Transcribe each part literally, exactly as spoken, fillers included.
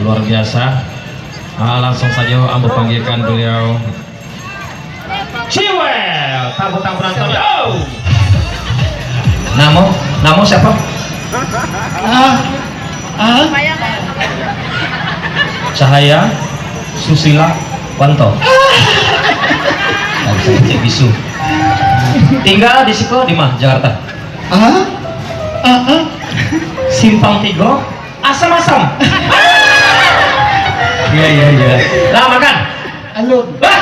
Luar biasa. Ah, langsung saja ambo panggilkan beliau. Ciwel, tamu-tamu penonton. Yo! Namo, namo siapa? Ah, ah. Cahaya Susila Wanto. Tadi saya cek bisu. Tinggal di siko, di mana? Jakarta. Ah, ah, ah. Simpang Tigo, Asam-asam. Iya, iya, iya. Lah, makan. Alun. Lah.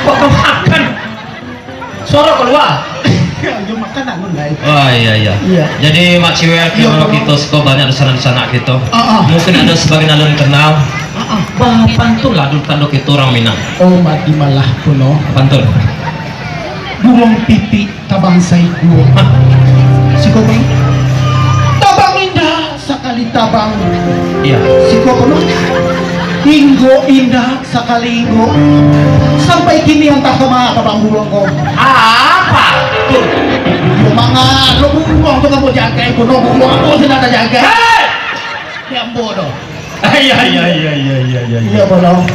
Kok kau makan? Suara keluar. Yo, makan alun, Lai. Oh, iya, iya. Iya. Jadi, Mak Ciwel, iya, kalau Bang. Kita suka banyak di sana, di sana kita. Ah, ah. Mungkin ada sebagian alun kenal. Ah, ah. Bah, pantun lah dulu tando kita orang Minang. Oh, mati malah puno. Pantun. Burung pipik tabang saikua. Siko, Bang. Tabang indah sakali tabang. Iya. Siko, Bang. Inggo indah sakali inggo. Sampai kini antah kama tabang buruang ko. Apa tu? Yo, manga lo buruang tu kamu jagai, Bang. Buruang tu sudah tajagai. Hei! Ya, ambo tu. Iya, iya, iya, iya, iya, iya, iya. Iya, Bang.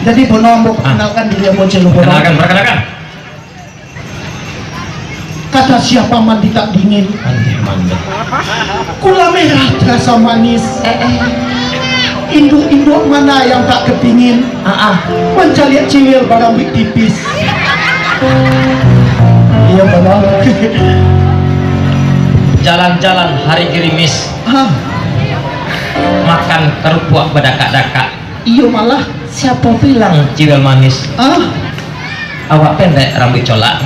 Jadi, Bang, ambo perkenalkan diri ambo, Celu, Bang. Perkenalkan, perkenalkan. Kata siapa mandi tak dingin? Mandi, mandi. Gula merah terasa manis. Induk-induk mana yang tak kepingin? Ah, ah. Mencaliak Ciwel barambik tipis. Iya, Bang. Jalan-jalan hari gerimis. Ah. Makan kerupuak badakak-dakak. Iyo malah. Siapa bilang Ciwel manis? Ah. Awak pendek, rambut colak.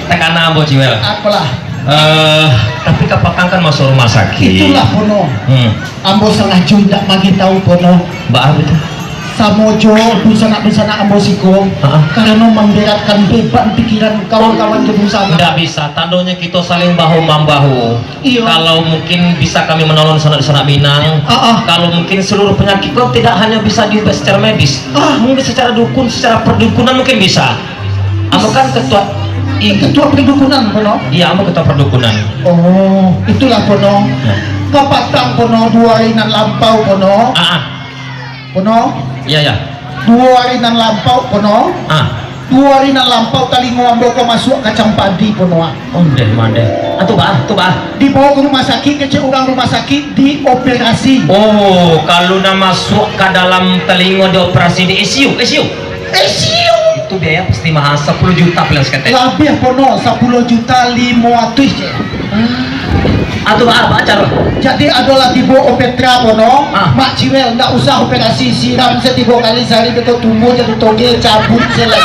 Takana ambo, Ciwel. Apalah? Eh, tapi kapatang kan masuk rumah sakit. Itulah, Pono. Hmm. Ambo sangajo indak magi tahu, Pono. Baa itu? Samo jo dunsanak-dunsanak ambo siko, ha-ah, karano mamberatkan beban pikiran kawan-kawan jo dunsanak. Ndak bisa, tandonyo kito saling bahu-mambahu. Iyo. Kalau mungkin bisa kami menolong sanak-sanak Minang, ah, ah, kalau mungkin seluruh penyakit ko tidak hanya bisa diubah secara medis, ah, mungkin secara dukun, secara perdukunan mungkin bisa. Ambo kan ketua, i-, ketua perdukunan, Pono? Iya, ambo ketua perdukunan. Oh, itulah, Pono. Ya. Kapatang, Pono, duo hari nan lampau, Pono. Ah, ah. Pono. Iya, iya. Duo hari nan lampau, Pono. Ah. Duo hari nan lampau, talingo ambo ko masuak kacang padi, Pono, ah. Ondeh, mandeh. Ah, tu baa, tu baa. Dibawa ke rumah sakit, kecek urang rumah sakit, dioperasi. Oh, kalau nak masuk ke dalam telingo dioperasi di I C U, I C U. I C U. Itu biaya pasti mahal, sepuluh juta paling saketek. Labiah, Pono, sepuluh juta limo ratus je. Atau apa acara? Jadi, ado lah tibo opetra, Pono. Ah. Mak Ciwel, ndak usah operasi, siram se tigo kali sehari, betul tumbuh jadi toge, cabut se lah.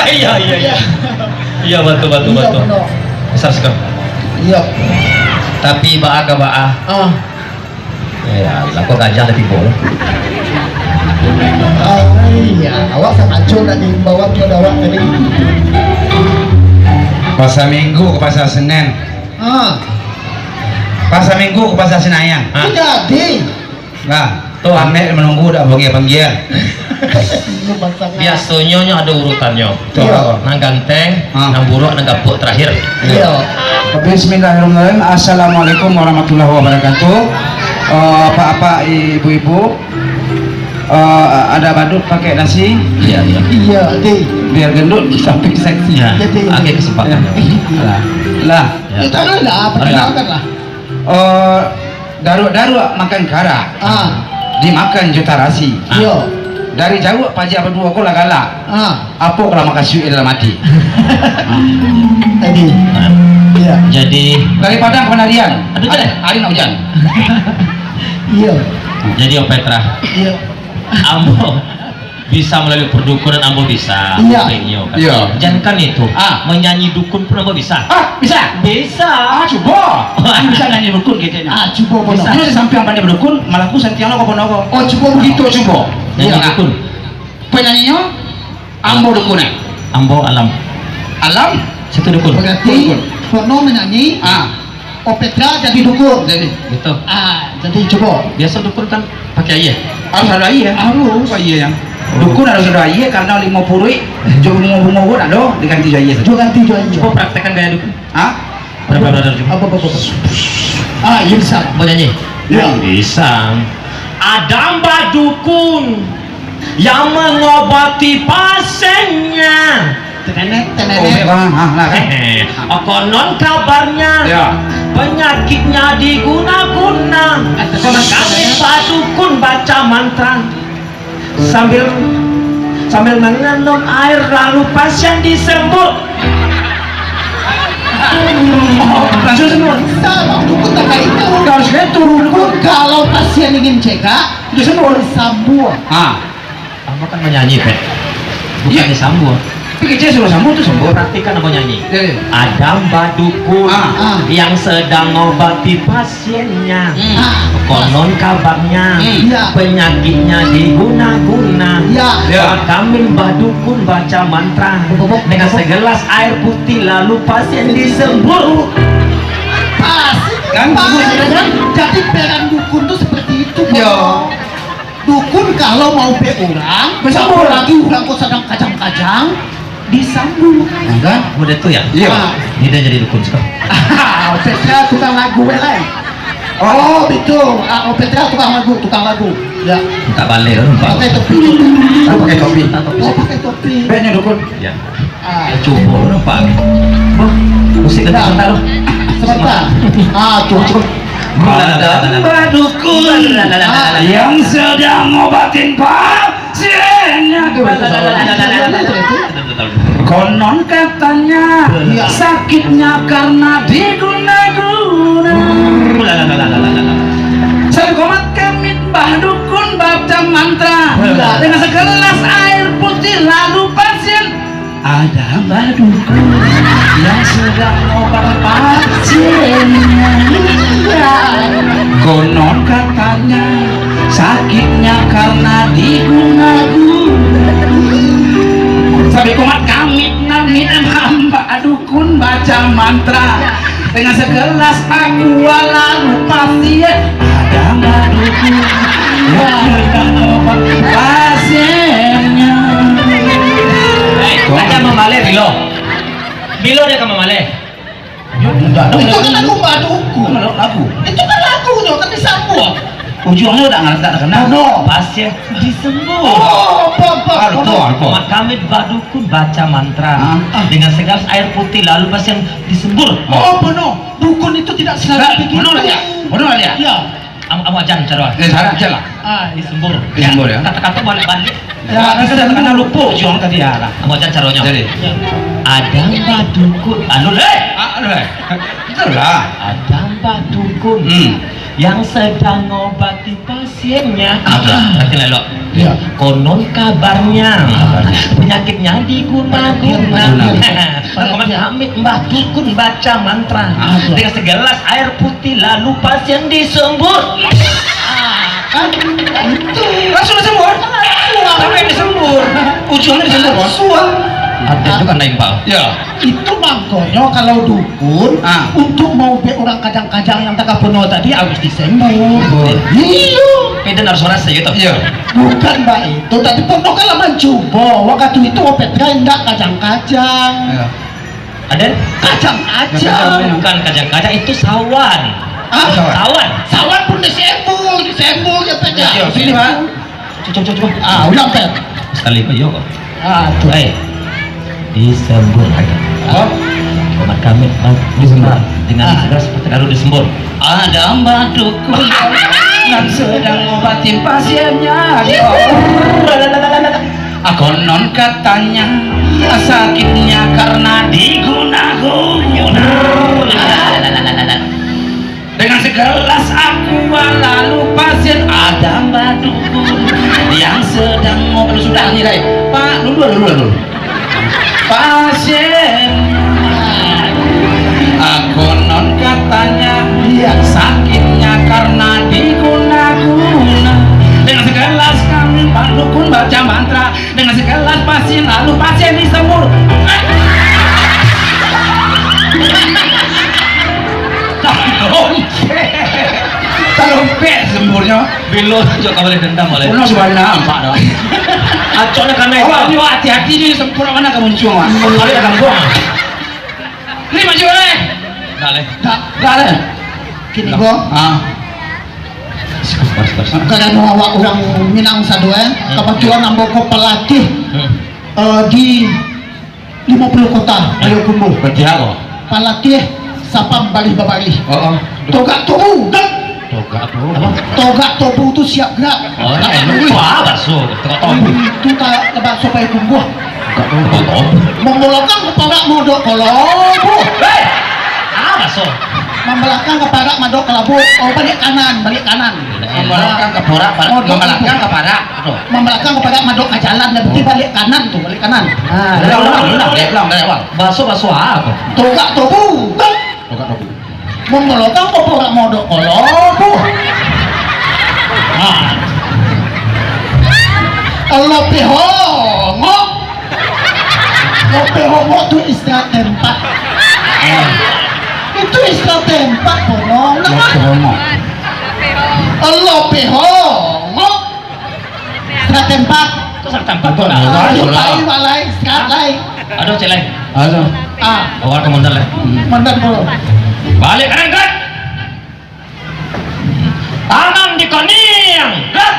Iya, iya, iya. Iya. Iya, betul, betul, iya, betul. Pono. Besar sekali. Iya. Tapi baa ka baa. Ah. Ya, lah, kok gajah tapi bol. Ai, ya, awak sangajo nak diimbau awak tu, awak tadi. Pasar Minggu ke Pasar Senen. Ha. Pasar Minggu ke Pasar Senayan. Ha. Jadi. Lah, tu, amek menunggu dak panggil-panggil. Biasonyo nyo ado urutannyo. Iyo. Nan ganteng, ah, nan buruak, nan gapuak terakhir. Iyo. Bismillahirrahmanirrahim. Assalamualaikum warahmatullahi wabarakatuh. Eh, apak-apak, ibu-ibu, eh, ada badut pakai nasi. Iya, iya. Iya, Dek. Biar gendut tapi seksi. Ya, oke, kesempatan. Iya. Lah. Lah. Ya. Ya, tak ada lah, perkenalkan lah. Eh, Daruak-daruak makan karak, ah, dimakan jo tarasi. Iyo. Dari jauak paja baduo ko lah galak. Ah. Apo kalau makasuik dalam ati? Tadi. Nah. Iya. Jadi dari Padang ke Panarian. Aduh, hari, hari nak hujan. Iya. Jadi, Opetra. Iya. Ambo bisa melalui perdukunan, ambo bisa. Iya. Kayaknya, kan? Iya. Jangan kan itu. Ah. Menyanyi dukun pun ambo bisa. Ah, bisa? Bisa. Ah, cubo. Bisa nyanyi dukun kayaknya. Ah, cubo, bisa. Dia sampai yang pandai berdukun, malah aku santiang lo, kau pun apa? Oh, cubo begitu, cubo. Nyanyi, iya, dukun. Penyanyinya ambo dukun, eh? Ambo Alam. Alam? Situ dukun. Berarti dukun. Pono menyanyi. Ah. Opetra jadi dukun. Jadi, betul. Ah, jadi cubo. Biasa dukun kan pakai aia. Harus ada aia. Harus. Apa aia yang? Oh. Dukun harus ada aia karena limo puruik, jo bungo-bungo pun ada, diganti jo aia. Jo ganti jo aia. Cubo praktekkan gaya dukun. Hah? Apa, apa, apa, apa? Ah, Yun Sang. Mau nyanyi? Ya. Bisa. Ada mbah dukun yang mengobati pasiennya. Tenenek, tenenek. Oh, ah, ah, ah, ah. Konon kabarnya, ya, penyakitnya diguna-guna. Ah, tenenek, tenenek. Kami mbah dukun baca mantra. Sambil, sambil mengenum air, lalu pasien disembur. Oh, langsung sembur. Sama, dukun tak kayak itu. Harusnya turun dulu. Kalau pasien ingin cegak, disembur. Sambur. Ah. Kamu kan menyanyi, Pet. Bukan, iya, disambur. Tapi kecil suruh sambur tu sembur. Perhatikan apa nyanyi. Iya, iya. Ada mbah dukun, ah, yang sedang ngobati pasiennya. Hmm. Konon kabarnya, hmm, iya, penyakitnya diguna-guna. Iya. Iya. Kami mbah dukun baca mantra. Bobok, bobok. Dengan segelas air putih, lalu pasien disembur. Pas. Kan? Pas, kan? Jadi peran dukun tu seperti itu, Bang. Iya. Dukun kalau mau bek urang, disambur. Apalagi urang ko sadang kajang-kajang, disambur. Enggak, udah tu ya? Iya. Ah. Ini dia jadi dukun sekarang. Opet tukang lagu, weh, lai. Oh, betul. Ah, Opet tukang lagu, tukang lagu. Ya. Tak balik tu, Pak. Pakai topi. Oh, pakai topi. Oh, pakai topi. Beknya dukun. Ya. Ah. Cubo nampak. Musik tadi sebentar. Sebentar. Ah, tu, tu. Ada mbah dukun yang sedang ngobatin pasiennya. Konon katanya, sakitnya karena diguna-guna. Sakomat kami mbah dukun baca mantra. Dengan segelas air putih lalu pasien Ada mbah dukun yang sedang ngobat pasiennya. Konon katanya sakitnya karena diguna-guna. Sampai komat kami nami mbah dukun baca mantra. Dengan segelas aqua lalu pasien, ada mbah dukun yang sedang obat pasiennya. Eh, aja mamaleh, bilo. Bilo dia ka mamaleh. Yo, ndak. Itu kan lagu mbah dukun. Lagu. Itu kan lagunyo, kan disambung. Ujuangnyo udah nggak, nggak terkenal. No. Pasien disembur. Oh, apa, apa, apa? Aduh, apa? Mak kami mbah dukun baca mantra. Ah. Dengan segelas air putih, lalu pasien disembur. Oh, benar. Dukun itu tidak selalu begitu. Benar aja. Benar aja. Ya. Am-, ambo ajan caro. Eh, salah aja lah. Ah, iya. Disembur. Disembur, ya. Kata-kata balik-balik. Ya, kan sudah kena lupa ujuang tadi, ya lah. Ambo ajan caronyo. Jadi. Ya. Ada mbah dukun. Anu, eh! Ah, anu, eh. Itulah. Ada mbah dukun. Hmm. Yang sedang ngobati pasiennya. Ada. Nanti lelok. Iya. Konon kabarnya, penyakitnya diguna-guna. Diguna-guna. Konon kami mbah dukun baca mantra. Ada. Dengan segelas air putih, lalu pasien disembur. Ah, kan? Itu. Langsung disembur? Langsung. Sampai disembur. Ujungnya disembur, Bos. Langsung. Ada juga naimpal. Ya. Itu mangkonyo kalau dukun, ah, untuk mau bek urang kajang-kajang yang tangah pono tadi harus disembur. Oh. Iyo. Medan harus merasa gitu. Iya. Bukan baitu, tapi pono kan lah mancubo. Wakatu itu Opet kan indak kajang-kajang. Iya. Ada? Kajang-kajang. Bukan kajang-kajang, itu sawan. Hah? Sawan. Sawan. Sawan pun disembur, disembur, ya, Pet, ya. Iya, sini, Pak. Coba, coba, coba. Ah, ulang, Pet. Sekali, Pak, yo. Ah, tu. Hei. Disembur. Apa? Komat kami, ah, disembur. Dengan, ah, segera seperti kalau disembur. Ada mbah dukun yang sedang ngobatin pasiennya. Ah, konon katanya, sakitnya karena diguna-guna. Dengan segelas aqua lalu pasien, ada mbah dukun yang sedang ngobrol. Sudah ni, Dai. Pak, dulu, dulu, dulu. Pasien. Ah, konon katanya, iya, sakitnya karena diguna-guna. Dengan segelas kami mbah dukun baca mantra, dengan segelas pasien, lalu pasien disembur. Tarompet. Tarompet semburnyo. Bilo jo ka baleh dendam baleh. Puno sudah nampak dah. Acoknyo kanai. Awak ni, wak, hati-hati ni, sempurna mana ka muncuang, wak. Balik ka kampuang. Ni maju baleh. Dah leh. Dah, dah leh. Kini ko. Ah. Sabar, sabar, sabar. Karano awak urang Minang sado, eh. Hmm. Kabatulan ambo ko palatih, hmm, eh, di limo puluah kota, Payakumbuh. Palatih apo? Palatih sapam balih babalih. Oh, oh. Togak tobu, gak. Togak tobu. Apo? Togak tobu tu siap gerak. Oh, nak lupa baso. Togak tobu. Itu tak baso Payakumbuh. Togak tobu. Mambalakang kaparak modok ka labuah. Hei! Ah, baso. Mambalakang kaparak modok ka labuah. Oh, baliak kanan, baliak kanan. Mambalakang kaparak, modok mambalakang kaparak. Mambalakang kaparak modok ka jalan, dah berarti baliak kanan tu, baliak kanan. Ha, ulang, ulang, ulang, ulang, ulang, ulang. Baso, baso apo? Togak tobu. Togak tobu. Mambalakang kaparak modok ka labuah. Ha. Lapeh hongok. Lapeh hongok tu istirahat tempat. Itu istirahat tempat, bono. Lapeh hongok. Lapeh hongok. Istirahat tempat. Kok istirahat tempat? Betul. Ayo, pai, walai, istirahat, lai. Aduh, cek, lai. Aduh. Ah. Awak ka mondar, lai. Mondar dulu. Baliak kanan, angkat. Tangan di koniang. Gerak.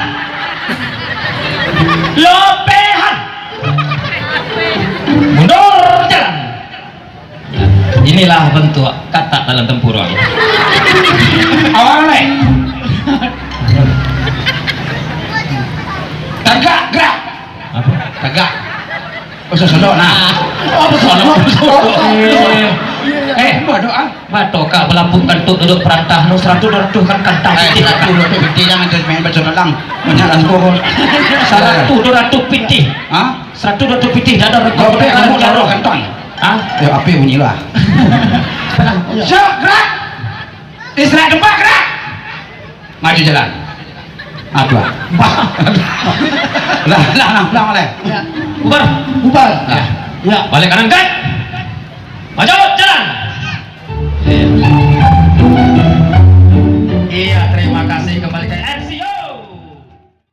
Lapehan. Mundur jalan. Inilah bentuk katak dalam tempurung. Awak lai. Tagak, gerak. Apo? Tagak. Oh, sosodok, nah. Oh, sosodok. Eh, eh, badoa. Badoa ka balapuak kantuak duduak parantah, no, saratuih duo ratuih kan kantang pitih. Eh, saratuih duo ratuih pitih, jan main baco dalang. Banyak lah, siko. Saratuih duo ratuih pitih. Hah? Saratuih duo ratuih pitih, dak ado rego. Kau boleh kamu taruh kantong. Hah? Ya, api bunyi lah. Sok, gerak. Istirahat tempat, gerak. Maju jalan. Aduh. Lah, lah, lah, lah, lah. Ya. Bubar. Bubar. Ya. Ya. Baliak kanan, angkat. Maju.